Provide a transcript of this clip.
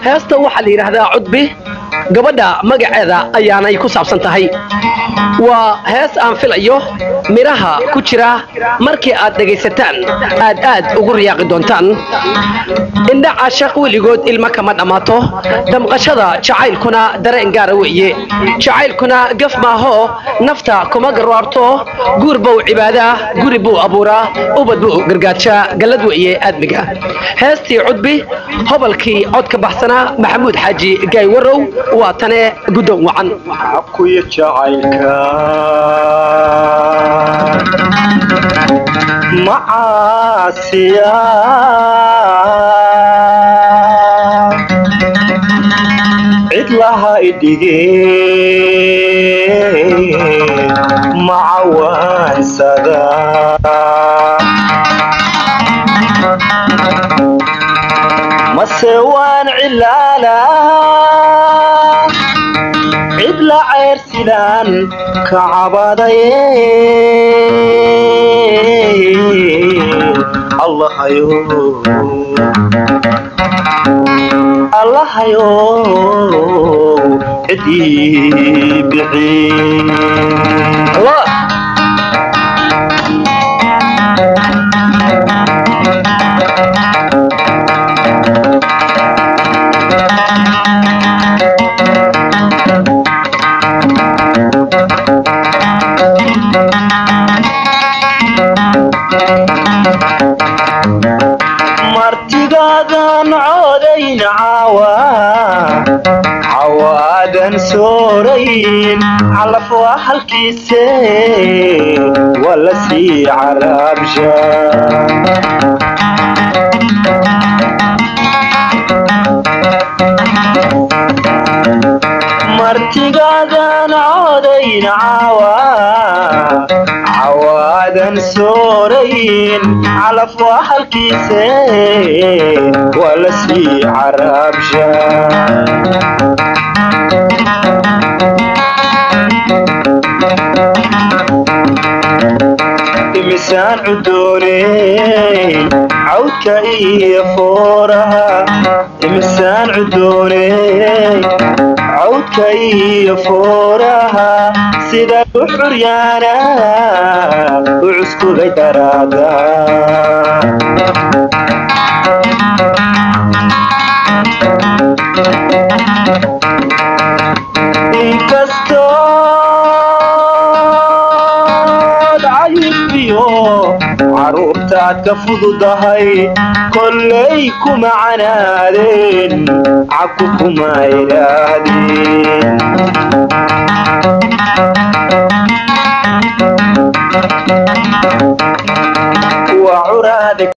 Heesta waxaa la yidhaahdaa Cudbi, gabadha magaceeda ayaanay ku saabsan tahay. Waa hees aan filayo midhaha ku jira markii aad dhegaysataan aad aad ugu riyaaqi doontaan. Indha caashaq weligood ilma kama dhammaato, damqashada jacaylkuna dareen gaara weeye. Jacaylkuna gaf maahoo nafta kuma garwaarto, guur buu cibaadaa, guri buu abuuraa, ubad buu gargaajaa, gallad weeye aadmiga. Heestii Cudbi, hobalkii codka baxsanaa Maxamuud Xaaji Gaaywarow, waa tane guddoon wacan. Cabkuyo jacaylka macaasiya, cid laha idhige macawaansada, mase waan cilaala cid la ceyrsidaan ka cabadaye. Allahayo cidii bixi. Martigaadan codayn caawa, cawaadan soorayn, calaf waa halkiise, waa la sii caraabsha. Martigaadan codayn caawa, cawaadan soorayn, calaf waa halkiise, waa la sii caraabsha. Imisaan cudooney cawdka iyo fooraha, imisaan cudooney cawdka iyo fooraha, sida u xuryaana u cuskugay daraada. Inkastood cayubiyo caruurtaad ka fududahay, kollay kuma canaadeen, cabku kuma idhaahdeen.